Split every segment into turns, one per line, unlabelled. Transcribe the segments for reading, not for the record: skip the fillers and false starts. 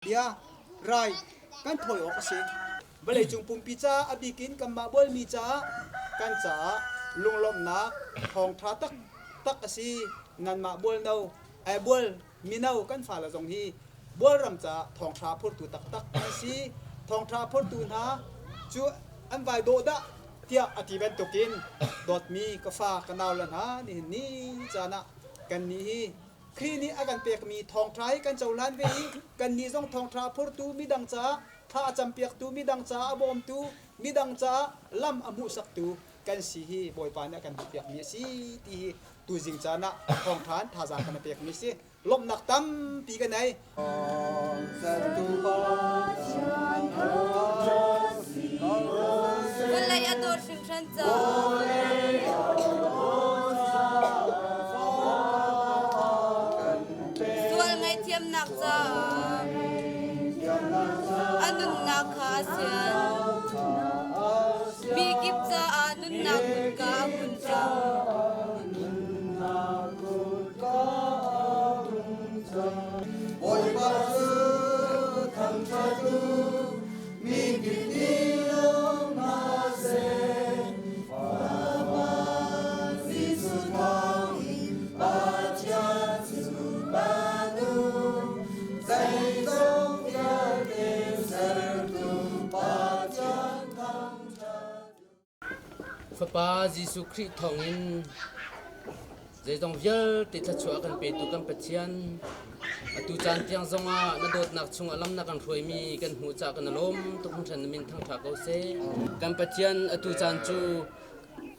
Bia rai kan thawi awk a si. Vawleicung pumpi caah a bik in kanmah bualmi caah kan caah lunglawmhnak thawngṭha taktak a si. Nanmah bualno, ai bual mino kan fale zong hi bualram caah thawngṭha phurtu taktak an si. Thawngṭha phurtu hna cu an vai dawh dah tiah a ti bantukin dawtmi ka fa ka nau le hna nihin ni caan ah kannih hi Khrih nih a kan pekmi thawngṭha hi kan cohlan ve i kannih zong thawngṭha phurtu midang caah thla a campiaktu, midang caah a bawmtu, midang caah lam a hmuhsaktu kan si hi Bawipa nih a kan duhpiakmi a si ti hi tuzing caan ah thawngṭha in thazaang kan pekmi a si. Lawmhnak tampi ka nei.
Vawlei a dawt hringhran caah. Sual ngaihthiamnak caah a nunnak kha a sian. Mi kip caah nunnak kutka a hun cang.
Bawipa cu thangṭhat u, mi kip nih lawm hna seh. Fapa Jesuh thawngin Pathian cu ban u, zeizong vialte sertu Pathian thangṭhat u.
Fapa Jesuh Khrih thawngin Zeizong vialte thluachuah a kan petu kan Pathian, atu caan tiang zongah na dawtnak chungah lam na kan hruaimi kan hmuh caah kan i lawm tuk hringhran na min thangṭha ko seh. Kan Pathian, atu caan cu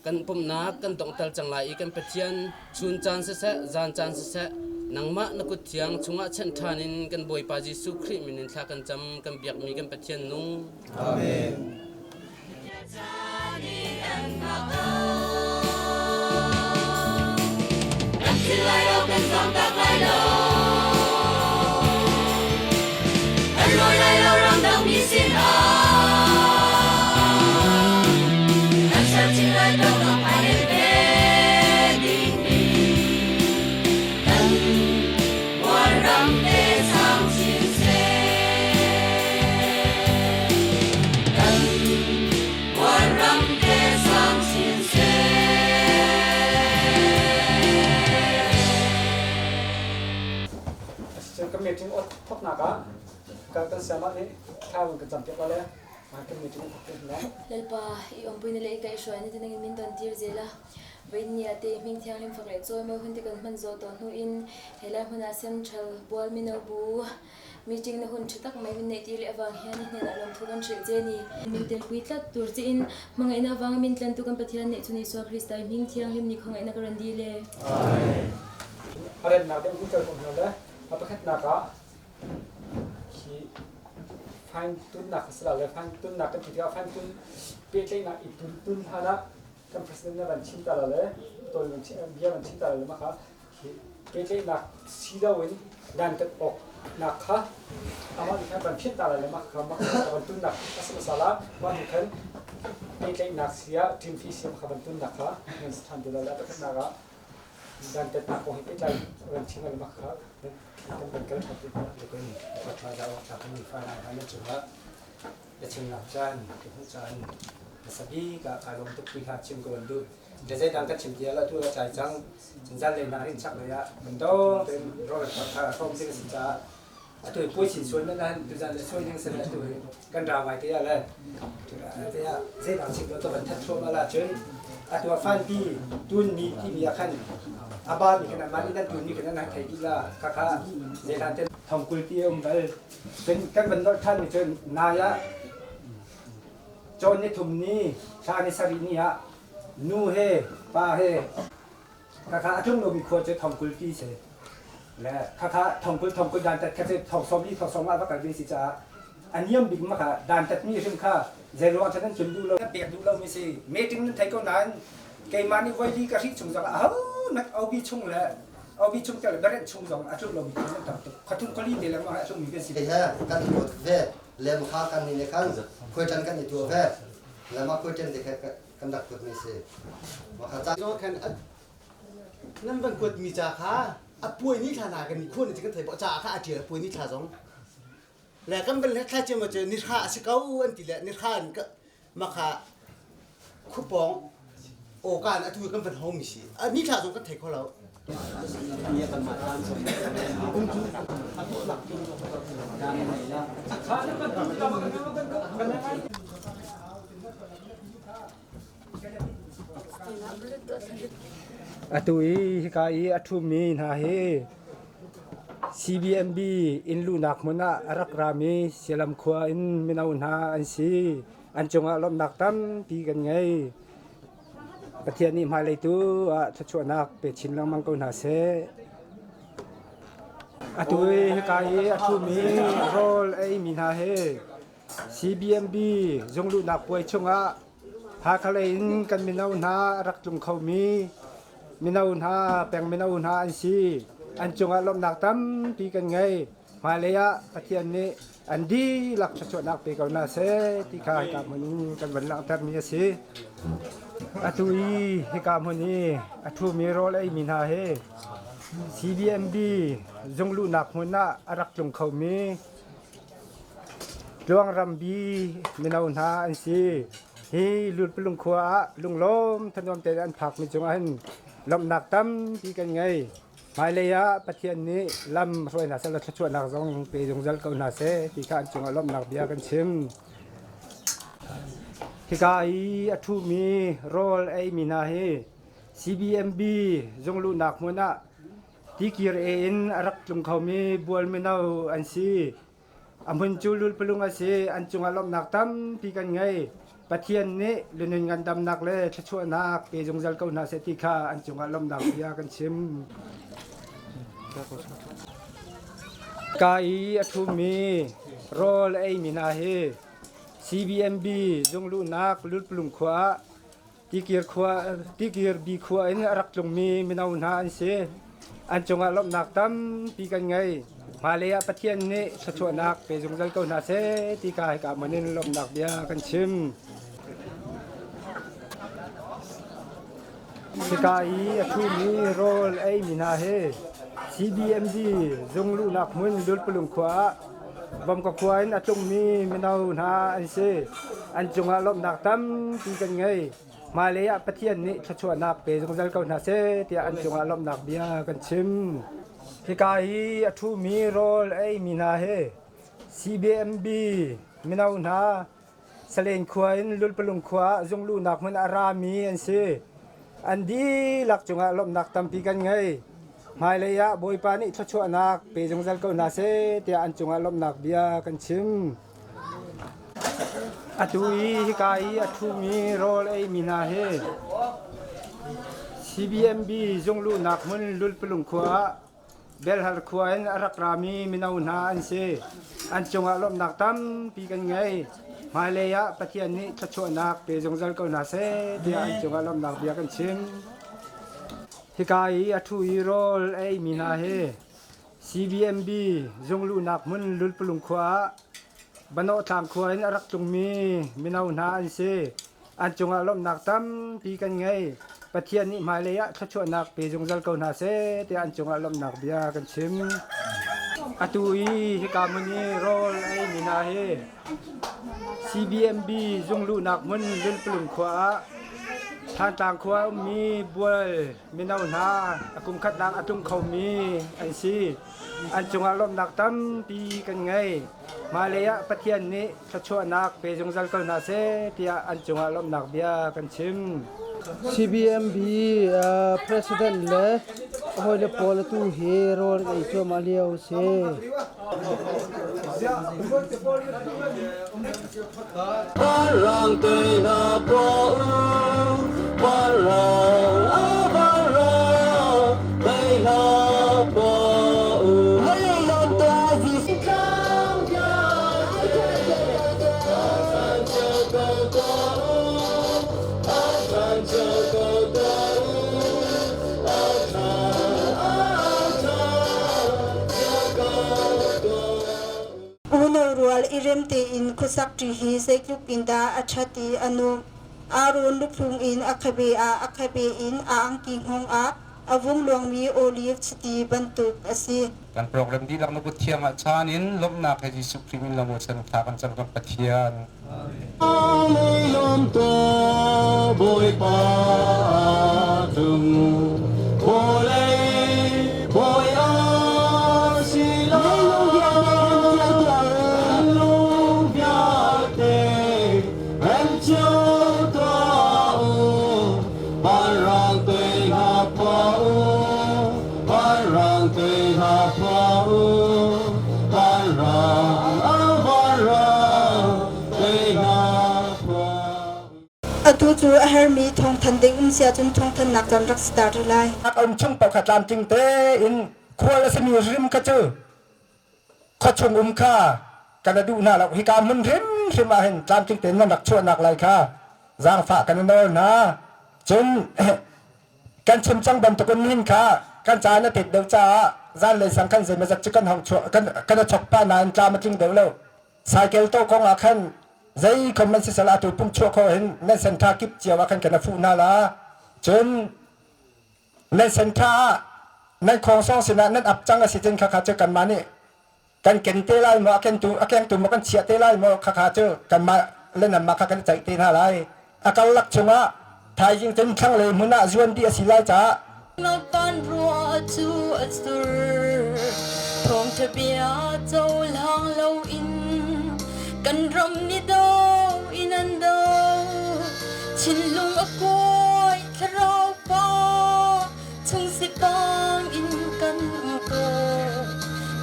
kan pumhnak kan donghter cang lai i kan Pathian, chun caan siseh, zan caan siseh, nangmah na kut thiang chungah chanh ṭhan in kan Bawipa Jesuh Khrih min in thla kan cam, kan biakmi kan Pathian nung.
Amen.
Kan thil lai lo, kan zamtak lai lo. Kan lawi lai lo ramdang mi sinah. Kan ser chin lai to kan phailei ve dingmi. Kan Kawlram te sang chin seh. Kan Kawlram te sang chin seh.
Cun kan meeting thawknak ah kan sayamah nih thla kan campiak la le kan meeting thawk te hna.
Lalpa, i ompui na le i kaihhruai na tinang in min ton tir zel a. Voin ni ah te hming thianghlim fak le cawimawi hun ti kan hman zawh tawh hnu in helai hmun ah Central Bual Mino Bu meeting na hun ṭha tak mai min neih tir leh avang hian i hnenah lawmthu kan hrilh che ni. Min telpui tlat tur che in hmangaihna avanga min tlantu kan Pathian nih chun Isua Krista i hming thianghlim ni khawngaihna ka rawn dil e.
A rennak deuh hun kal ko hna le a pakhatnak ah khi fine tunnak a si la le fine tunnak kan ti tikah fine tun pehtlaihnak i tun tun hlan ah kan president na van chim ta la le tawi van chim bia van chim ta la le mah kha pehtlaihnak si loin dantat awk nak kha amah nih khan van phianh ta la le mah kha mah kha van tunnak a si hmasa la mah nih khan pehtlaihnak si ah team fee si kha van tunnak kha nan si ṭhan te la le a pakhatnak ah dantatnak kong he pehtlai van chim la le mah kha kan van kal ṭhan te hna.
Tukin Patla za awk tlak in fa nai hna na cungah biachimnak caan ka hmuh caan hmasa bik ah kaa lawm tuk ti kha chim ka van duh. Le zeidang ka chim ti ah tu a cai cang. Cun lei nak in chak lei ah bundong tein rawl kha hrawm ding a si caah atu hi puai chin sual men han tuzan le sual ding sel atu hi kan ra ngai te ah le te ah zeidang chim lo to van that thluam ala cun atu ah fanpi tun mi ti mi ah khan aba mi khan man in an tun mi khan an thei dih la kha kha zeilan ten thongkul ti um bal Cun kan van nolh ṭhan mi cu nai ah cawn ni thum ni thla ni sarih ni ah nu he pa he khakha a tlung lomi khua cu thong 20 ti si le khakha thong 20 thong 20 dantat kha cu thong 40 thong 50 va kal ve si caah a niam bik ma kha dantat mi hrim kha zei ruang cun nan tlun duh lo nan pek duh lomi si meeting nan thei ko nain keimah nih voi li ka hrih chung zong ah aho nak obi chung le Obi chung tel beret chung zong a tluk lomi thil an tam tuk. Khathum khali te lengmang a tlukmi kan si.
He kan i kuat ve lem kha kan ni le khan khuaiṭan kan i tuah ve le mah khuaiṭan te kha kan rak kuat mi si. Mah kha ca
Zo khan nan van kuat mi ca kha a puai ni thla na kan ni khuan ni kan thei bo ca kha a ṭial a puai ni thla zong. Le kan van hlathlai cio cu nihra a si ko an ti le nihra in makha khupawng awka in atu kan van homi si. Ni thla zong kan thei kho lo.
Atu i hika i a ṭhumi hna hi CBMB inn luhnak hmun ah a rak rami Sialam khua in mino hna an si. An cungah lawmhnak tampi kan ngei. Pathian nih hmailei tu ah thluachuahnak pe chin lengmang ko hna seh. Atu i hika i a ṭhumi rawl a eimi hna hi CBMB zungluhnak puai chungah Hakha lei in kan mino hna a rak tlung khomi mino hna, peng mino hna an si. An cungah lawmhnak tampi kan ngei. Hmailei ah Pathian nih an dihlak thluachuahnak pe ko hna seh ti kha hika hmun in kan van langhtermi a si. Atu i hika hmun i a ṭhumi rawl eimi hna hi CBMB zungluhnak hmun ah a rak tlung khomi Tluangrambi mino hna an si. Hi Lulpalung khua ah lunglawm thanuam tein an phakmi cungah hin lawmhnak tampi kan ngei. Hmailei ah Pathian nih lam hruai hna seh law thluachuahnak zong pe zungzal ko hna seh ti kha an cungah lawmhnak bia kan chim. Hika i a ṭhumi rawl a eimi hna hi CBMB zungluhnak hmun ah Tikir e in a rak tlung khomi bual mino an si. A hmun cu lulpalung a si. An cungah lawmhnak tampi kan ngei. Pathian nih lunun ngandamnak le thluachuahnak pe zungzal ko hna seh ti kha an cungah lawmhnak bia kan chim. Ka i a ṭhumi rawl a eimi hna hi CBMB zungluhnak lulpalung khua ah Tikir khua, Tikir bi khua in a rak tlungmi mino hna an si. An cungah lawmhnak tampi kan ngei. Hmailei ah Pathian nih thluachuahnak pe zungzal ko hna seh ti ka hika hmun in lawmhnak bia kan chim. Hika i a ṭhumi rawl a eimi hna hi CBMD zung luhnak hmun Lulpalung khua ah Vomka khua in a tlungmi mino hna an si. An cungah lawmhnak tampi kan ngei. Hmailei ah Pathian nih thluachuahnak pe zungzal ko hna seh tiah an cungah lawmhnak bia kan chim. Hika hi a ṭhumi rawl a eimi hna hi CBMB mino hna Salen khua in Lulpalung khua ah zungluhnak hmun a rami an si. An dihlak cungah lawmhnak tampi kan ngei. Hmailei ah Bawipa nih thluachuahnak pe zungzal ko hna seh tiah an cungah lawmhnak bia kan chim. Atu i hika i a ṭhumi rawl eimi hna hi CBMB zungluhnak hmun Lulpalung khua ah Belhar khua in a rak rami mino hna an si. An cungah lawmhnak tampi kan ngei. Hmailei ah Pathian nih thluachuahnak pe zungzal ko hna seh tiah an cungah lawmhnak bia kan chim. Hika i a ṭhu i rawl a eimi hna hi CBMB zungluhnak hmun Lulpalung khua ah Banawhtlang khua in a rak tlungmi mino hna an si. An cungah lawmhnak tampi kan ngei. Pathian nih hmailei ah thluachuahnak pe zungzal ko hna seh tiah an cungah lawmhnak bia kan chim. Atu i hika hmun i rawl a eimi hna hi CBMB zungluhnak hmun Lulpalung khua ah Thantlang khua ummi bual mino hna a kum khatnak a tlung khomi an si. An cungah lawmhnak tampi kan ngei. Hmailei ah Pathian nih thluachuahnak pe zungzal ko hna seh tiah an cungah lawmhnak bia kan chim.
CBMB President le hawile pawl atu hi rawl an ei cuahmah lio a si.
Unau rual i rem tein khuasak ṭi hi zeitluk in dah a ṭhat i a nuamh. Aaron luthlung in a khabe ah a khabe in a angki hngawng ah a vung luangmi oliv chiti bantuk a si.
Kan program dihlak na kut thiang ah chaan in lawmhnak he Jesuh Khrih min lamu chan thla kan cam kan Pathian.
Lawm to Bawipa tung vawlei bawi a si lo lung vialte rem cio tuah u vanrang tui hna phuah u vanrang tui hna phuah u vanrang vanrang tui hna phuah.
Atu cu a hermi thawngthan ding um si ahcun thawngthannak caan rak start lai.
Um chung paoh kha tlamtling tein khual a simi rim kha cu khuachung um kha kan duh hna lo. Hika hmun hrimhrim ah hin tlamtling tein nan rak chuahnak lai kha zaangfah kan i nawl hna. Cun kan chim cang bantukin nihin kha kan ca na tet deuh caah zanlei sang khan zeimawzat cu kan hong chuah kan a chok pah nain tlam a tling deuh lo. Cycle to kong ah khan zei khom man sisal atu pum chuah kho hin nan sentha kip cio ah khan kan a fuh hna la. Cun nan sentha ah nan khawngsawng sinah nan ap cang a si cun khakha cu kanmah nih kan ken te lai maw a kengtu maw kan chiah te lai maw khakha cu kanmah le nanmah kha kan i ceih te hna lai. A karlak chungah thaizing cun thlanglei hmun ah zuan dih a si lai caah
Kan ruah cu a sur thawngṭha bia cohlang loin kan ram ni do in an do thinlung a kuai thlarau pa chung sipang in kan um ko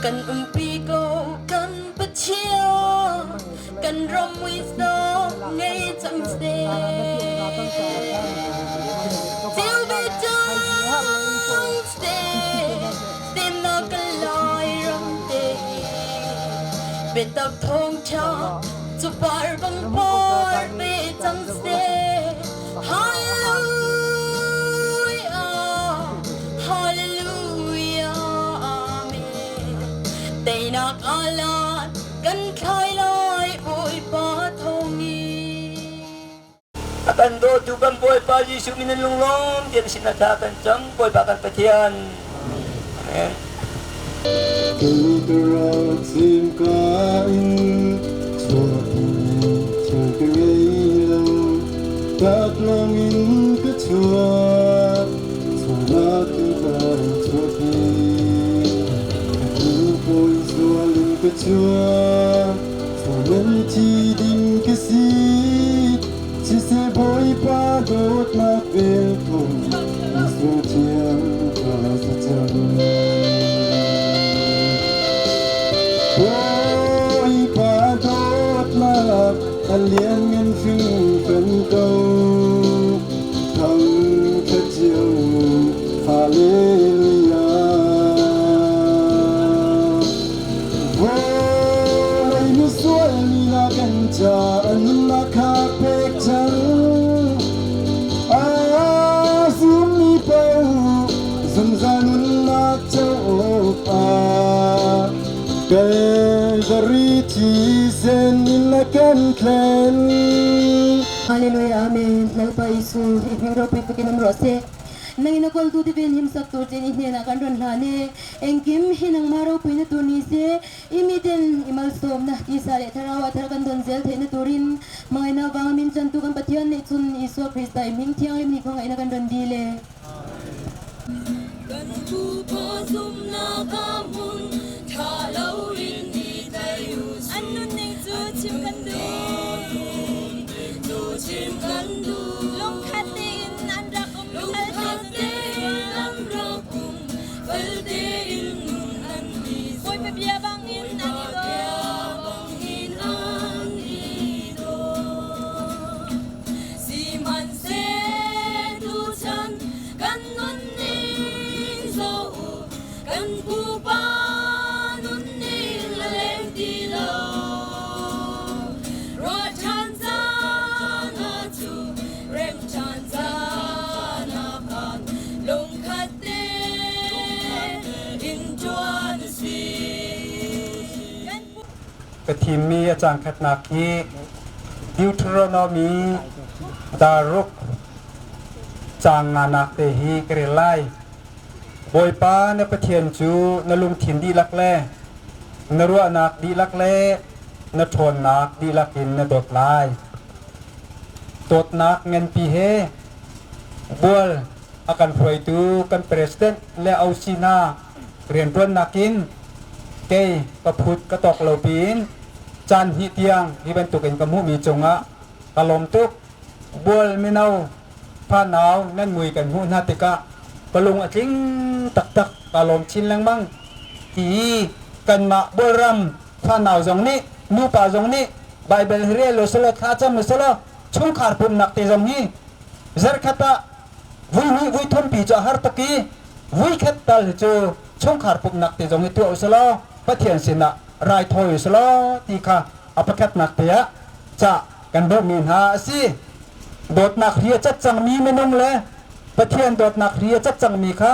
kan umpi ko kan Pathian kan ram wisdom ngei cang seh Ceu ve cang seh semnak kan lai ram te biatak thawngṭha cu par bang par ve cang seh Hallelujah Hallelujah Amen Teinak alan kan thlai lai Bawipa thawngin
A kan dawtu kan Bawipa Jesuh min in lunglawm tein sin a thla kan cam Bawipa kan Pathian. Amen.
Kei ka rak cimka in chuahpi thil ka ngei lo taklawng in ka chuak sualnak in kan chuahpi ka pawi sual in ka chuak sual thi ding ka si siseh Bawipa dawtnak vel thawng Misual thiang ka si cang. Bawipa dawtnak a lianngan hringhran ko. Thangṭhat cio Hallelujah. Vawlei misual mi na kan ca a nunnak kha pek cang. A zummi paoh zungzal nunnak co awkah Calvary thisen in a kan thlen.
Hallelujah, Amen. Lalpa Isu, i hming ropui takin um rawh se. Nangin a kawltu te ven him sak tur chen i hnenah kan rawn hlan e. Engkim hi nangmah ropuina tur ni se, i miten i malsawmna tisa leh thlarau ah thar kan dawn zel theihna turin hmangaihna avanga min chantu kan Pathian neih chun Isua Krista i hming thianghlim ni khawngaihna kan rawn dil e.
Kan pupa zumnak ah hmun ṭha loin i thei u
An nunning cu chim kan duh.
Cu chim kan duh.
Lungkhat tein an rak um.
Lungkhat tein an rak um. Fel tein nun an i
Bawipa bia bangin an i daw.
Bangin an i daw. Sihmanhseh tuchan kan nunning zoh u, kan pupa nunning a leng ti lo. Ruah ṭhan caan ah cu, rem ṭhan caan ah phan, lungkhat tein ṭuan u sih.
Ka thimmi a cang khatnak hi Deuteronomy daruk caang nganak te hi ka rel lai. Bawipa na Pathian cu na lungthin dihlak le na ruahnak dihlak le na ṭhawnnak dihlak in na dawt lai. Dawtnak nganpi he bual a kan hruaitu kan president le OC hna rianṭuannak in kei ka phut ka tawk lo piin caan hnih tiang hi bantukin ka hmuhmi cungah ka lawm tuk. Bual mino fanau nan mui kan hmuh hna tikah ka lung a tling taktak, kaa lawm chin lengmang. Hi kanmah Bualram fanau zong nih nupa zong nih Baibal hi rel usulaw thlacam usulaw chungkhar pumhnak te zong hi zarkhat ah vui hnih vui thum pi cu a har tuk i vui khat tal hi cu chungkhar pumhnak te zong hi tuah usulaw Pathian sinah raithawi usulaw ti kha a pakhatnak te ah cah kan duhmi hna a si. Dawtnak ri a cat cangmi minung le Pathian dawtnak ri a cat cangmi kha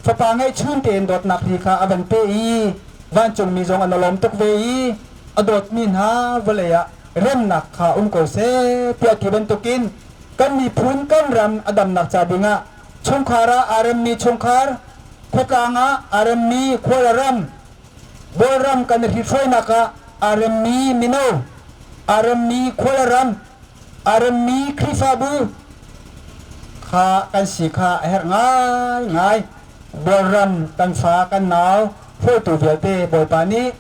fapa ngeihchun tein dawtnak ri kha a van pe i vancungmi zong an lawm tuk ve i a dawtmi hna vawlei ah remnak kha um ko seh tiah ti bantukin kan miphun kan ram a damnak ca dingah chungkhar ah aa remmi chungkhar, khuatlang ah aa remmi khual a ram, Bawlram kan i hrithruainak ah aa remmi mino, aa remmi khualram, aa remmi Khrihfabu kha kan si kha a herh ngaingai. Bawlram kan fa kan nau hruaitu vialte Bawipa nih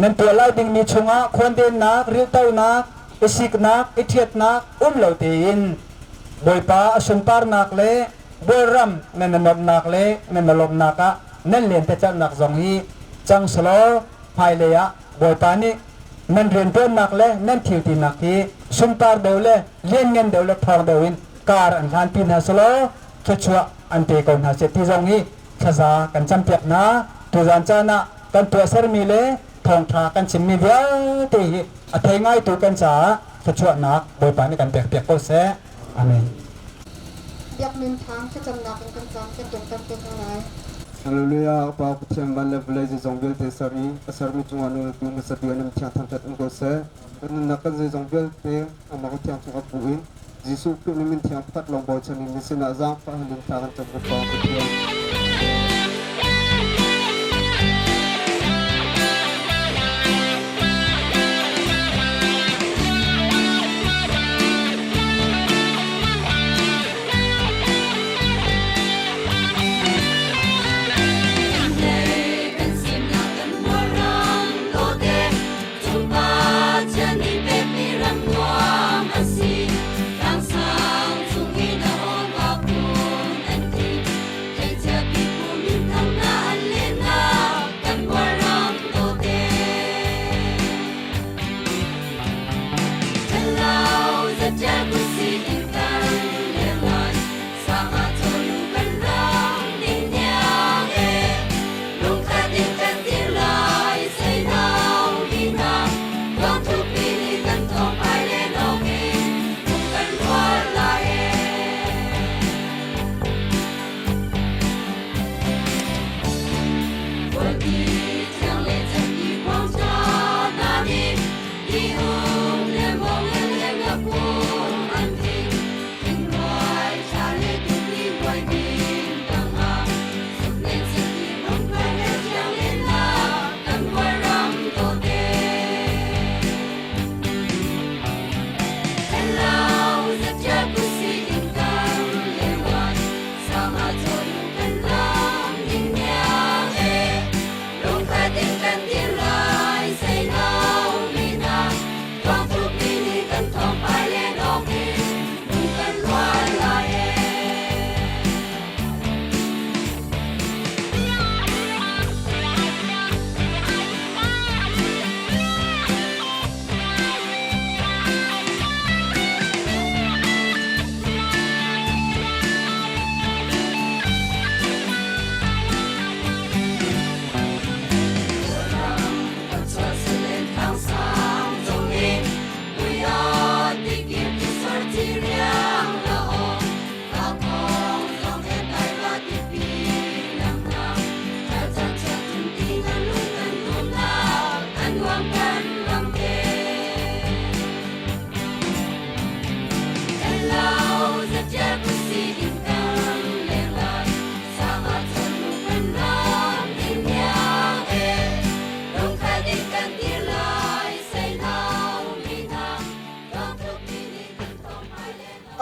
nan tuah lai dingmi chungah khawndennak, riltonak, i siknak, i ṭhiatnak um lo tein Bawipa a sunparnak le Bawlram nan i nuamhnak le nan i lawmhnak ah nan lentecelhnak zong hi cang selaw hmailei ah Bawipa nih nan rianṭuannak le nan thiltinak hi sunpar deuh le lianngan deuh le ṭhawng deuh in kar an hlanpi hna selaw thluachuah an pe ko hna seh ti zong hi thlaza kan campiak hna. Tuzaan caan ah kan tuahsermi le thawngṭha kan chimmi vialte hi a thei ngaitu kan caah thluachuahnak Bawipa nih kan pekpiak ko seh. Amen.
Biakmin thang thlacamnak in kan cang kan ṭemter te hna lai.
Hallelujah Pa Pathian van le vawlei zeizong vialte ser i a sermi cungah nawltu hmasa bik an thiang thangṭhat um ko seh. Kan nunnak kan zeizong vialte amah Pathian cungah bu in Jesuh Khrih nih min thiang pakhat lawng bochan in na sinah zaangfah hal in thla kan cam ko Pa Pathian.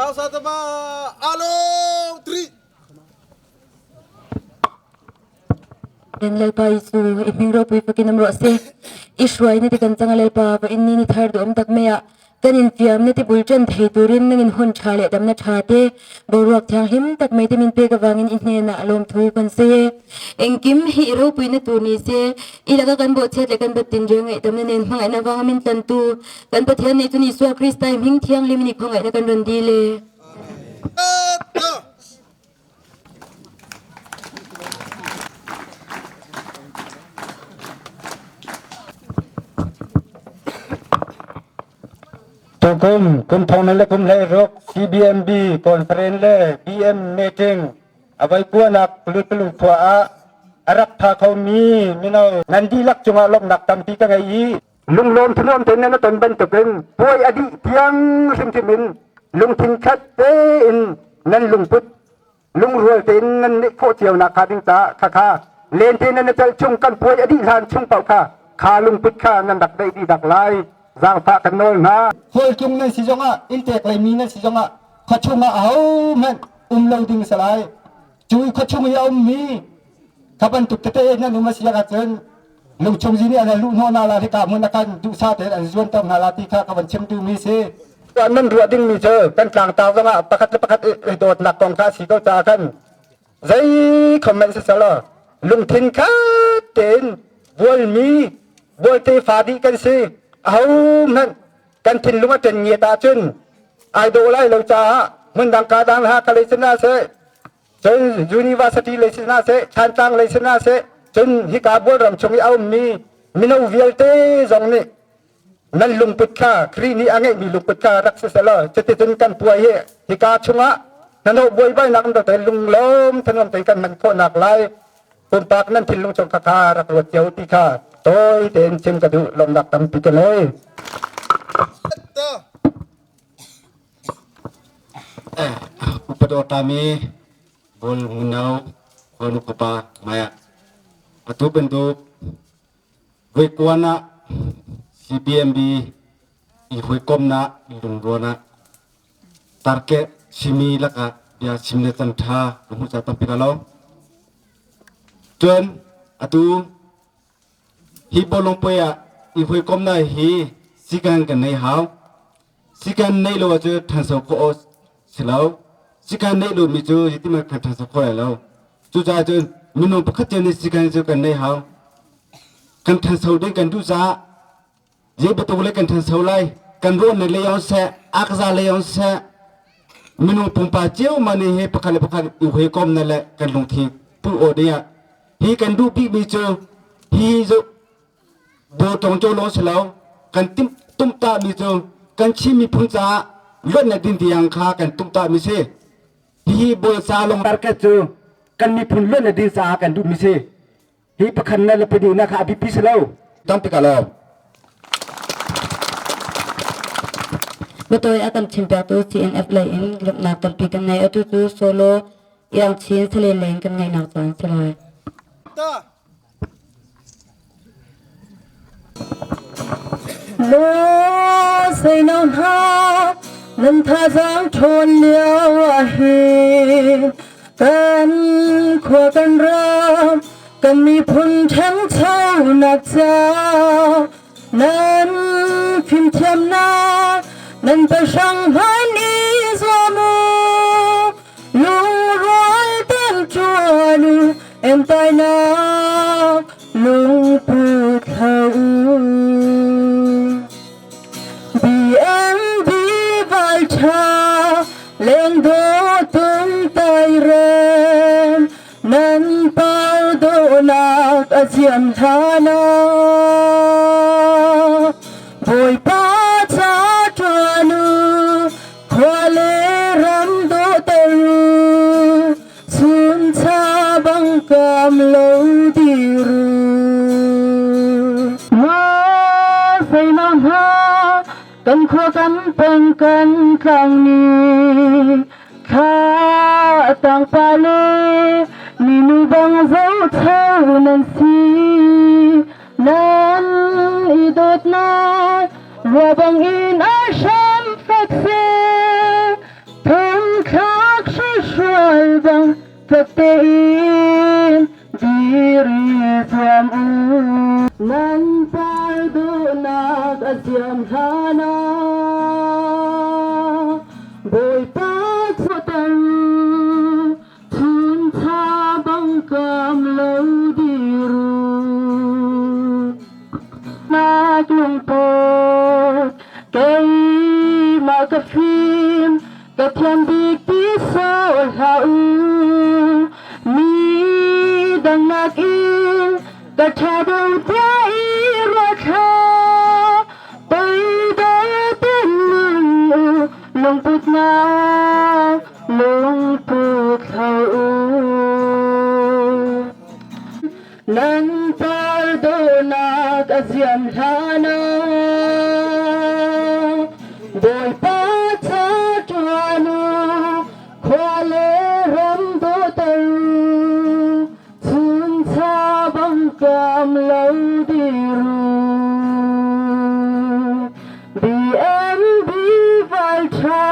Nausa tama alo tri.
Den Lalpa Jesuh i hming ropui fakin um rawh se. I hruai na ti kan chang a Lalpa va in ni ni thar duh um tak mai ah kan in fiam na ti bul ṭan thei turin nang in hun ṭha le damna ṭha te boruak thianghlim tak mai te min pek awangin i hnenah lawmthu kan sawi e. Engkim hi i ropui na tur ni se, i laka kan bawhchhiat le kan bat tinreng ngaihdamna nen hmangaihna avanga min tlantu kan Pathian nih cun Isua Krista i hming thianghlim in i khawngaihna kan rawn dil e.
Tukum kum thong le kum hlei ruk CBMB conference le BM meeting a voi kuanak Lutulu khua ah a rak pha khomi mino nan dihlak cungah lawmhnak tampi ka ngei i lunglawm thanuam tein nan ton bantukin puai a dih tiang hrimhrim in lungthin khat tein nan lungput lungrual tein nan nih khawh cio nak kha ding caah khakha lente nan cal chung kan puai a dih hlan chung paoh kha kha lungput kha nan rak daih dih dak lai zaangfah kan nawl hna. Khualtlung nan si zongah inntek lei mi nan si zongah khuachung ah ahohmanh um lo ding si lai. Cu khuachung i a ummi kha bantuk tete nan um a si ahcun lungchung zi nih an luh hnawh hna la hika hmun ah khan duhsah tein an zuanter hna la ti kha ka van chim duhmi si. Nan ruah dingmi cu kan tlangtar zongah pakhat le pakhat i dawtnak kong kha a si ko caah khan zei comment si selaw lungthin khat tein bualmi bualte fa dih kan si ahohmanh kan thinlung a ṭen ngiat ahcun ai dawh lai lo caah hmundang ka dang ha ka lei sinah seh cun university lei sinah seh Thantlang lei sinah seh cun hika bualram chung i a ummi mino vialte zong nih nan lungput kha Khrih nih a ngeihmi lungput kha rak si selaw cuticun kan puai hi hika chungah hnahnawh buaibainak um te lunglawm thanuam tein kan hman khawhnak lai pumpak nan thinlung chung kha kha rak ruat cio ti kha tawi tein chim ka duh lawmnak tampi ka ngei.
Upadawr tami bol ngunau khuanu khuapa maya atu bantuk voikuan ah CBMB i hawikomnak lungruan ah target simi lakah bia chim le can ṭha ka hmuh ca tampi ka lo. Cun atu hi bawlung puai ah i hawikomnak hi sikan kan nei hau. Sikan neih lo ahcun ṭhanso khawh awk si lo. Sikan neih lomi cu zeitin kan ṭhanso khawh lai lo. Cucaah cun minung pakhat cio nih sikan cu kan neih hau. Kan ṭhanso ding kan duh caah zei bantuk le kan ṭhanso lai kan ruahnak lei on seh akza lei on seh minung pumpa cio ma nih hi pakhat le pakhat i hawikom na le kan lungthin pu aw ding ah hi kan duh bikmi cu hi zu bawtong cu lawng si lo kan timh tumtah mi cu kan Chin miphun caah luatnak ding tiang kha kan tumtah mi si hihi bawlsa lung tarket cu kan miphun luatnak ding caah kan duh mi si hi pakhat na le pahnih na kha a biapi si lo tampi ka lawm.
Biatawi a kan chimpiaktu CNF lei in lawmhnak tampi kan ngei. Atu cu solo Iang Chin Salen lei in kan ngaihnak caan si lai.
Maw seino hna nan thazaang ṭhawn lio ah hin kan khua kan ram kan miphun ṭhanchonak ca nan fimthiamnak nan pahrang hmanh i zuam u lungrual ten ṭuan u Entainak lungput hlah u. BMB valṭha lengdawh tung tairem nan par dawhnak a ziam hlan ah Bawipa ca ṭuan u khua le ram dawhter u Chuncha bang kam lo diru. Ma seino hna kan khua kan peng kan tlang ni thla tang pa le minu bang zo cheu nan si nan i dawtnak rua bang in a hram fek se.
Fek tein dir i zuam u. Nan par duhnak a ziam hlan ah Bawipa chuahter u, chuncha bang kam lo dir u. Nak lungput keimah ka fim ka thiam bik ti sawh hlah u. Mi dang nakin ka ṭha deuh tiah i ruat hlah. Toidor tein nung u, lungputnak lungput hlah u. Nan par dawhnak a ziam hlan ah Bawipa ca ṭuan u, khua le ram dawhter u, chuncha bang kam lo dir u. BMB val ṭha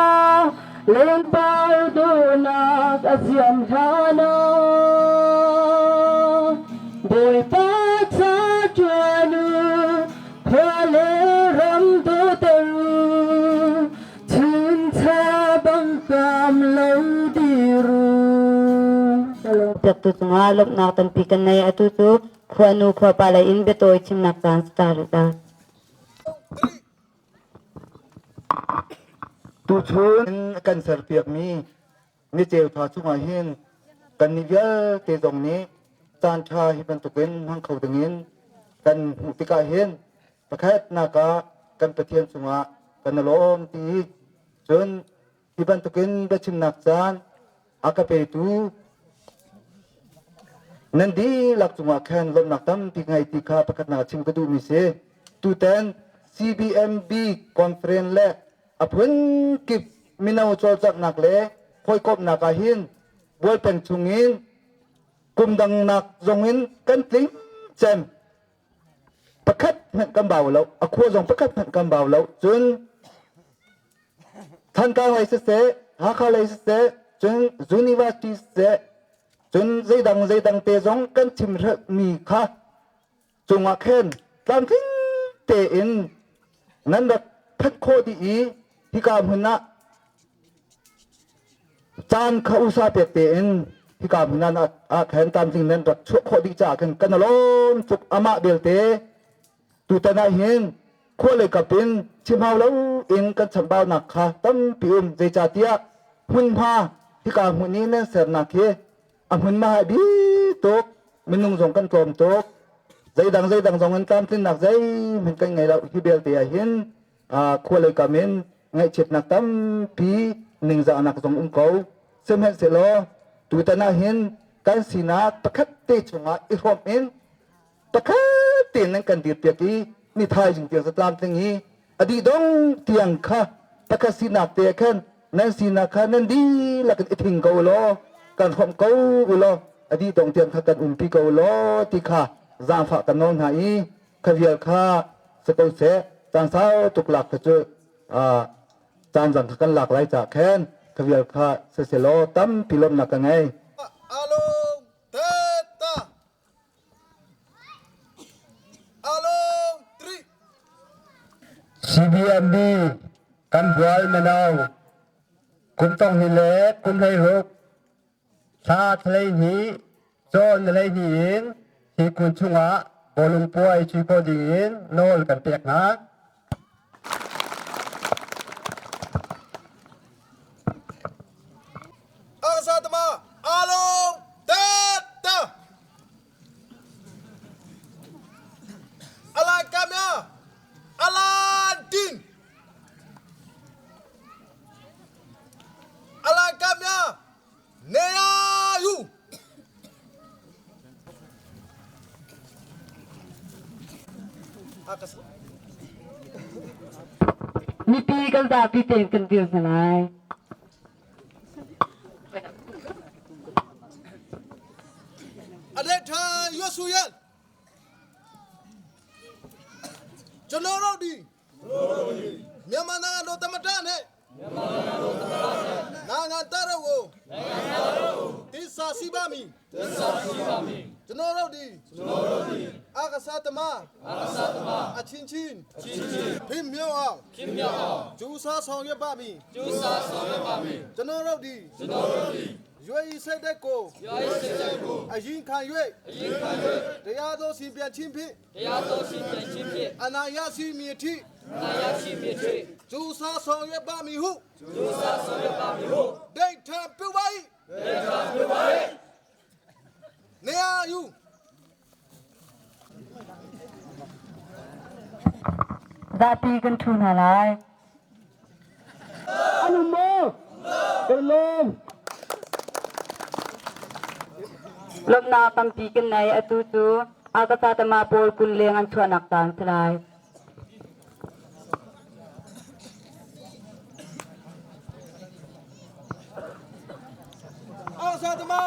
lengpar dawhnak a ziam hlan ah Bawipa ca ṭuan u, khua le ram dawter u, chuncha bang kam lo dir u.
Pektu cungah lawmhnak tampi kan nei. Atu cu khuanu khuapa lei in biatawi chimnak caan si ta rih ta.
Tuchun kan serpiakmi niceu tha chungah hin kannih vialte zong nih caan ṭha hi bantukin hmang kho dingin kan hmuh tikah hin pakhatnak ah kan Pathian cungah kan i lawm ti cun hi bantukin biachimnak caan a ka petu nan dihlak cungah khan lawmhnak tampi ngei ti kha pakhatnak chim ka duhmi si. Tutan CBMB conference le a phunkip mino cawlcanghnak le hawikomhnak ah hin Bualpeng chungin kum dangnak zongin kan tling cem. Pakhat hmanh kan bau lo, a khua zong pakhat hmanh kan bau lo. Cun Thantlang lei siseh, Hakha lei siseh, cun University siseh, cun zeidang zeidang te zong kan chim mi kha cungah khin tlamtling tein nan rak phanh khawh dih i hika hmun ah caan kha usa pek tein hika hmun ah khan tlamtling nan rak chuah khawh dih caah khin kan lawm tuk. Amah belte tutan ah hin khua lei kap in chim hau lo in kan chambaunak kha tampi um. Zeicahtiah hmunhma hika hmun i nan sernak hi a hmunhma hai bi tuk, minung zong kan tlawm tuk, zeidang zeidang zong in tlamtlinnak zeihmanh kan ngei lo. Hi belte ah hin khua lei kam in ngaihchiatnak tampi, ningzahnak zong um ko sihmanhsehlaw tutan ah hin kan sinak pakhat te chungah i hrawm in pakhat tein nan kan dirpiak i ni thaizing tiang zatlamtling i a dih dong tiang kha pakhat sinak te khan nan sinak kha nan dihlak in i thing ko law kan hrawmh ko u law a dih dong tiang kha kan umpi ko law ti kha zaangfah kan nawl hna i kha vial kha si ko seh. Caan sau tuk lak kha cu caan zang kha kan lak lai ca khen kha vial kha siselaw tampi lawmhnak ka ngei.
Along teta Along tri
CBMB kan bual mano kum tong ni le kum hlei ruk thla thlei ni cawn hlei ni in hi kun chungah bawlung puai cui ko ding in nawl kan pek hna.
Angsatama along teta Alan kamya Alan din Alan kamya Neayu
Mipi kan zapi tein kan dir hna lai.
A tha Yosuyan ကျွန်တော်တို့ဒီမြန်မာနိုင်ငံတော်သမ္မတနဲ့နိုင်ငံတရကိုသစ္ သစ္စာရှိပါမည်သစ္စာရှိပါမည်ကျွန်တော်တို့သည်ကျွန်တော်တို့သည်အာကစားသမားအာကစားသမားအချင်းချင်းအချင်းချင်းဖိမြောက်အောင်ဖိမြောက်အောင်ကျူးစားဆောင်ရွက်ပါမည်ကျူးစားဆောင်ရွက်ပါမည်ကျွန်တော်တို့သည်ကျွန်တော်တို့သည်ရွေးစိတ်တဲ့ကိုရွေးစိတ်တဲ့ကိုအရင်ခံ၍အရင်ခံ၍တရားတော်စီပြန်ချင်းဖြင့်တရားတော်စီပြန်ချင်းဖြင့်အနာရရှိမည်ထိအနာရရှိမည်ထိကျူးစားဆောင်ရွက်ပါမည်ဟုကျူးစားဆောင်ရွက်ပါမည်ဟုဒိဋ္ဌံပြုပါ၏ဒိဋ္ဌံပြုပါ၏နေရာယူ
Zapi kan thu hna lai.
Anu mo Kelom
Lawmhnak tampi kan nei. Atu cu Akasa tama pawl kul leng an chuahnak caan si lai.
Akasa tama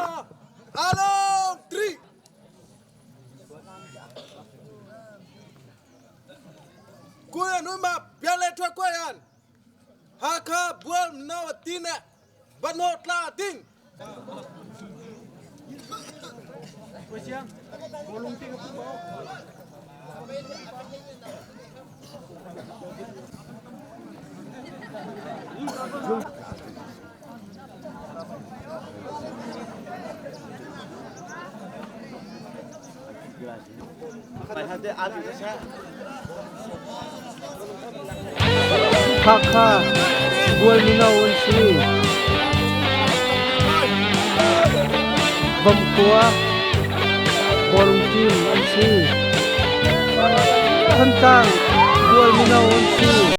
along 3ကိုရနုမပြန်လဲထွက်ခွက်ရန်ဟာခါဘွယ်နောတင်းနဲ့ဘနောတလာတင်း
Hakha Bual mino an si. Vomkua bawlung team an si. Thantlang Bual mino an si.